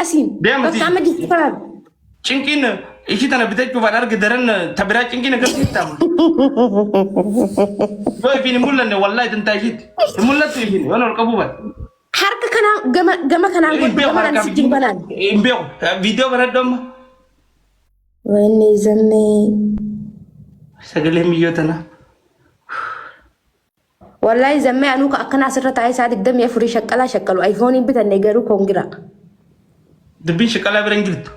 Asiin. Deema Bakka amma jirtu kanaan. Cinqiin ishii tana bitachuuf an arge daran ta biraa cinqiin agarsiifta. Yoo ifiin hin mul'anne wallaahi tantaa ishiitti. Hin mul'attu ifiin yoon ol qabuu baate. Harka kanaan gama gama kanaan Hin godhu beeku gama harkaa kanaan si jiru kanaan. Hin beeku. Viidiyoo baradhu amma. Wanni zammee. Sagalee miyyoo tanaa. Wallahi zammee anuu ka akkana asirra taa'ee isaa 24 shaqqalaa shaqqalu ayfooniin bitanne garuu koongira. Dubbiin shaqqalaa bira hin jirtu.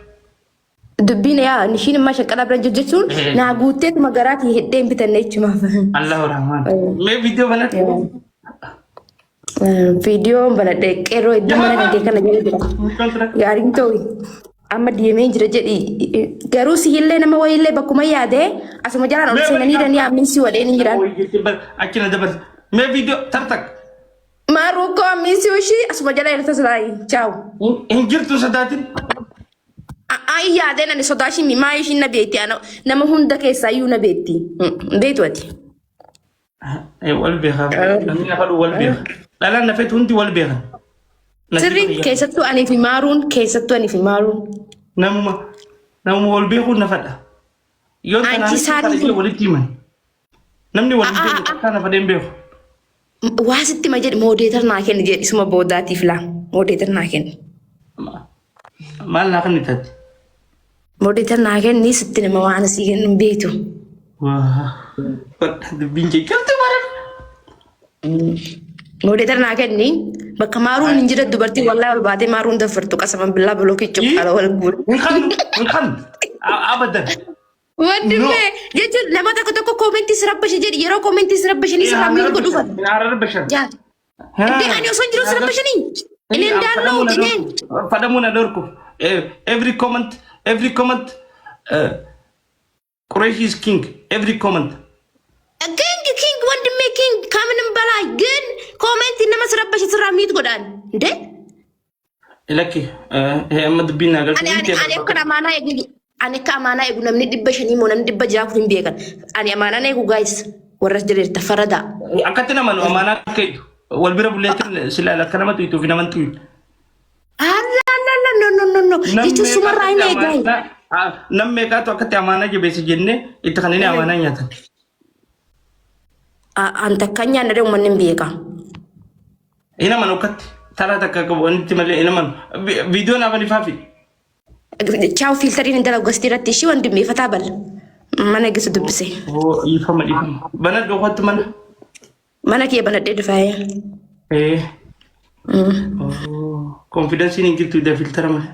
Dubbiin yaa ishiin immoo shaqqalaa bira hin jirtu jechuun naa guutteetuma garaatii hidhee hin bitanne jechumaaf. Allahu Rahmaan. Mee viidiyoo banadhu. Viidiyoon banadhe qeerroo hedduu mana kan kee kana jala jira. Gaariin ta'u amma deemee jira jedhi garuu sihillee nama wayiillee bakkuma yaade asuma jalaan ol seenanii jiranii ammiin si wadheen hin jiran. Achi na dabarsa. Mee viidiyoo tartak. Maaruukoo ammiin si ushii asuma jala irra tasilaayi. Chaawu. Hin jirtu sodaatin. Ayi yaadeen ani sodaashin maa ishiin na beekti nama hunda keessaa iyyuu na beekti. Beektu ati. Wal beekaa. Namni na fadhu wal beeka. Dhalaan na fetu hundi wal beekan. Sirri keessattuu anii fi maaruun keessattuu anii fi maaruun. Namuma namuma wal beekuun na fadha. Yoo Anchi tanaan saarii illee walitti himan. Namni wal hin beeku takkaa na fadhee hin beeku. Waa sitti ma jedhi moodeetar naa kenni jedhi isuma boodaatiif laa moodeetar naa kenni. Maal naa kenni taati? Moodeetar naa kenni sitti nama waan asii kennu hin beektu. Waa dubbiin kee galtu baran. Moodeetar naa kenni bakka maaruun hin jira dubartii wallaahi ol baatee maaruun daffartu qasaman billaa bilookii cuqqaala wal guuru. Hin kannu hin kannu abadan. Wandimee jechuun nama tokko tokko koomentii si rabbashe jedhi yeroo koomentii si rabbashanii sirraa miidhu godhuufan. Hin Yaa. Indee ani osoo hin jiru si rabbashanii. Ineen daalloo ineen. Fadhamuun na dhorku. Every comment, every comment, Qureshi is king. Every comment. King king ወንድሜ king ከምንም በላይ ግን ኮሜንት nama si rabbashe sirraa miidhu godhaan. Indee. Lakki amma dubbiin naa galtu. Ani ani ani akka amaanaa eegu ani akka amaanaa eegu namni 500 moo namni 600 kun hin beekan. Ani amaanaan eegu guys warra jireerta faradaa. Akkatti nama nu amaanaa akka eegu wal bira bulleetti sila akka nama tuytuu fi nama tuyu. Alla alla alla no no no no jechuun sumarraa hin eegaa. Nam meeqaatu akkatti amaanaa jabeessa jennee itti kan inni amaanaa nyaatan. An takka hin nyaanne uummanni hin beeka. Hin amanu akkatti taraa takka qabu wanti malee hin amanu. Viidiyoo naaf ani faafi. Chaaw fiiltariin hin dalagu gastii irratti ishii wandimee fataa bal. Mana geessu dubbise. Oo dhiifama dhiifama. Bana dhokattu mana. Mana kee banadhee dhufaayee. Ee. Konfidensiin hin jirtu ida fiiltara malee.